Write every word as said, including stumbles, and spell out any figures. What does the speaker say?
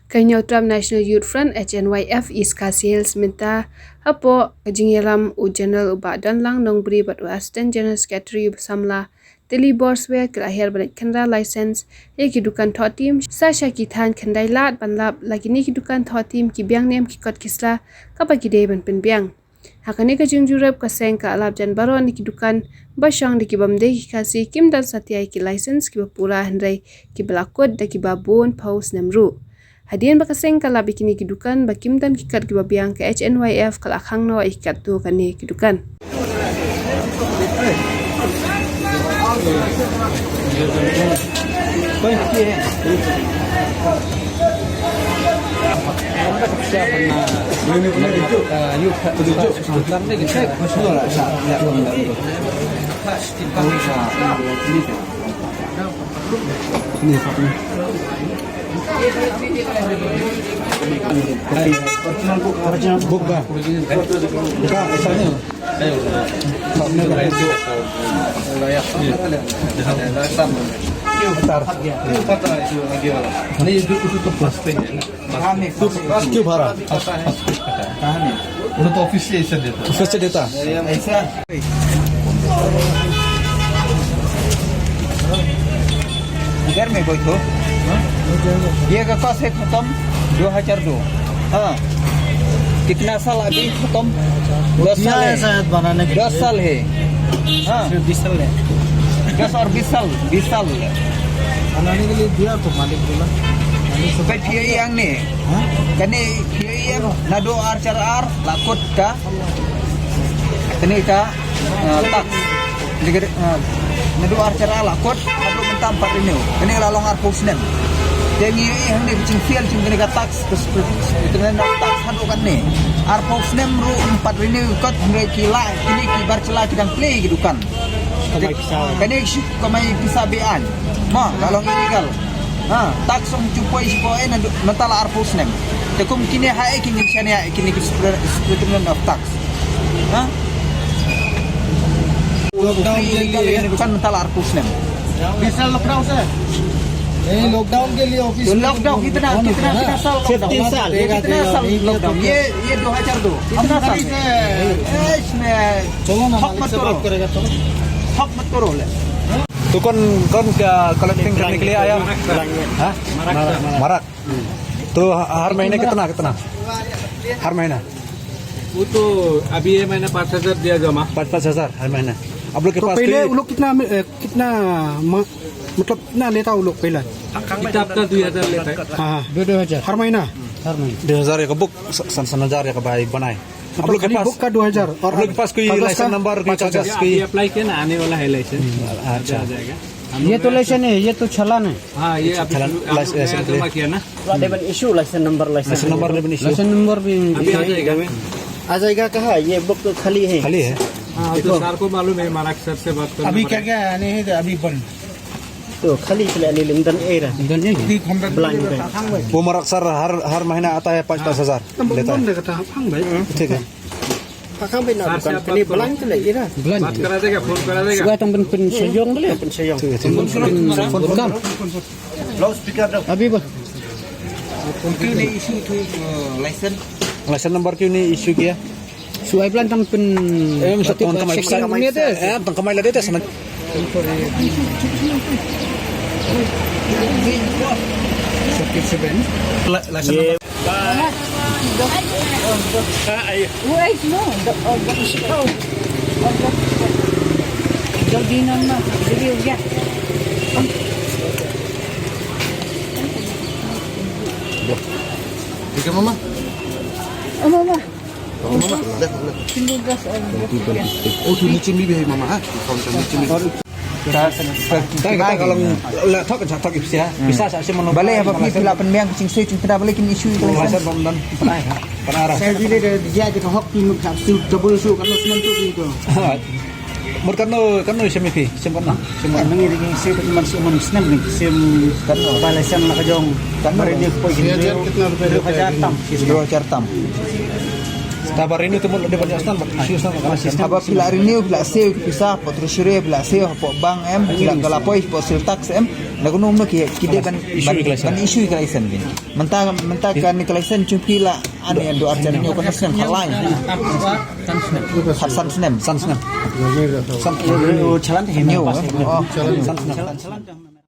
Ka Hynñiewtrep National Youth Front, H N Y F, East Khasi Hills mynta, hapoh ka jingïalam u General u Bah Donlang Nongbri bad u Assistant General Secretary u Bah Samla Tilibor Swer, ki la hiar ban leit khynra license ïa ki dukan thoh tim sa sha ki thaiñ khyndai lad ban lap la kine ki dukan thoh tim ki biang niam ki kot ki sla kaba ki dei ban pynbiang. Ha kane ka jingjurip, ka seng ka la lap jan baroh na ki dukan ba shong da ki bym dei ki Khasi, kim don satia ïa ki license kiba pura, hynrei kiba la kut da kiba bun phew snem ruh. Hadien ba ka seng ka lap ïa kine ki dukan ba kim don ki kot kiba biang, ka H N Y F ka la khang noh ïa ki katto katne ki dukan. Buka, buka, ऐसा नहीं। Utar. Nahi, itu, itu tuh first page ya. First page. Itu first page. Udah tuh office station dia tuh. Office station dia tuh. Idan mein koi to. Ye ka cost hai khatam, do hajar do. Ha. Kitna saal abhi khatam? Das saal hai. Sir, bis saal hai. Ha. Sir, bis saal hai. Das aur bis saal, bis saal. Banane ke liye diya to malik bola. Malik se phi ïohi hangne. Ha? Kane phi ïohi hangne. Naduh ar hajar ar la kut ka. Kane ka, eh, tax. Naduh ar hajar ar la kut, naduh mynta ym pat renew. Kane la long arphew snem. Te ngi ïohi hangne ka jingfial jong kane ka tax, ka sp-, sp-, tax haduh katne. Arphew snem ruh ym pat renew kot, hynrei ki la, kine ki bar jylla ki dang plie ki dukan. Kamai pisa. Kane ki shu kamai pisa be-aiñ. Ma, la long illegal. Ha, tax ong ju poi ju poi, eh, naduh, mynta la arphew snem. Te kum kine ha, eh, ki ngin shaniah, eh, kine ki sp-, sp-, of tax. Ha? Lockdown ke liye. Kan mynta la arphew snem. Bisa lockdown se. Lockdown ke liye office. Lockdown kitna, kitna, kitna saal lockdown? Fifteen saal. Kitna saal lockdown? Ye, ye do hajar do. Kitna saal? Eh, isme. Chalo na, hok mat karo. Hok mat karo le. तो कौन, कौन क्या कलेक्टिंग करने के लिए आया? हाँ? मरक। तो हर महीने कितना, कितना? हर महीना? वो तो अभी ये महीना पाँच हजार दिया जमा। पाँच, पाँच हजार हर महीना। आप लोग के तो पास पहले कोई वो लोग कितना, अ, कितना म-, मतलब कितना लेता वो लोग पहले? किताब का दो हजार लेता है। हाँ, हाँ। दो, दो हजार। हर महीना? हर महीना। दो हजार एक बुक, स-, स-, सन हजार एक भाई बनाए। आप लोग के पास बुक का दो हजार और आप लोग के पास कोई कागज लाइसेंस का नंबर, कोई कागज? अभी अप्लाई किया ना, आने वाला है लाइसेंस। हम्म, अच्छा। आ जाएगा। ये तो लाइसेंस है, ये तो चालान है। हाँ, ये अभी चालान, नया लाइसेंस जमा किया ना। Ada ban issue license number, license number, license number भी अभी आ जाएगा। आ जाएगा कहाँ? ये बुक तो खाली है। खाली है। हाँ, तो सर को मालूम है, मानक सर से बात करना पड़ेगा। अभी क्या क्या आने हैं, अभी बंद। तो खाली इसलिए अनिल इंधन ए रहा। इंधन ए? Blank है। वो मरक सर हर, हर महीना आता है, पाँच, पाँच हजार लेता है। ठीक है। Blank. बात करा देगा, फोन करा देगा। Suba tang pyn, pyn sha ïong bale. Pyn sha ïong. ठीक है, ठीक है। Pyn, pyn kam. Abi ba. क्यों नहीं इशू थी, अ, लाइसेंस? लाइसेंस नंबर क्यों नहीं इशू किया? Shu ai blan tang pyn. Em, sa tang kamai, tang kamai la date sana. Ye. Wait, no, the, oh, the, oh, oh, the, the dinner na, jadi udah. ठीक है मामा। Oh, मामा। ओ, तू नीचे में भी है मामा, हाँ? कौन सा नीचे में? और क्या, क्या, क्या, क्या, kalau lah, thok, thok, thok, bisa, bisa, sa, si, mano, bale, apa, phi, phi lah pynbiang, ka jingsui, jingkynda, bale, kin issue, kan? Pynai, ha? Pynai, ha? Sa, jile, de, dia, de, hok, phi, mut, sa, su, double, su, kan, su, su, su. Mut, kan, no, kan, no, shem, phi, shem, kan, no, shem, kan. Nang iri, shem, kan, man, shem, man, snem, ni, shem, kan, no, bale, shem, na, ka jong, kan, no, re, ni, poi, dua hajar tam. Dua hajar tam. Taba renew te mo la dei ban ïoh stan, ban issue stan ka license. Haba phi la renew, phi la siew ki pisa hapoh treasury, phi la siew hapoh bank em, phi la, ka la poi hapoh sales tax em, na kano kano ki, ki dei ban, ban, ban issue ka license. Mynta, mynta kane ka license jong phi la, ani ando arjan ni ko na snem khalai. San snem. San snem. San snem. Chalan te hynñiew, eh? Oh, san snem.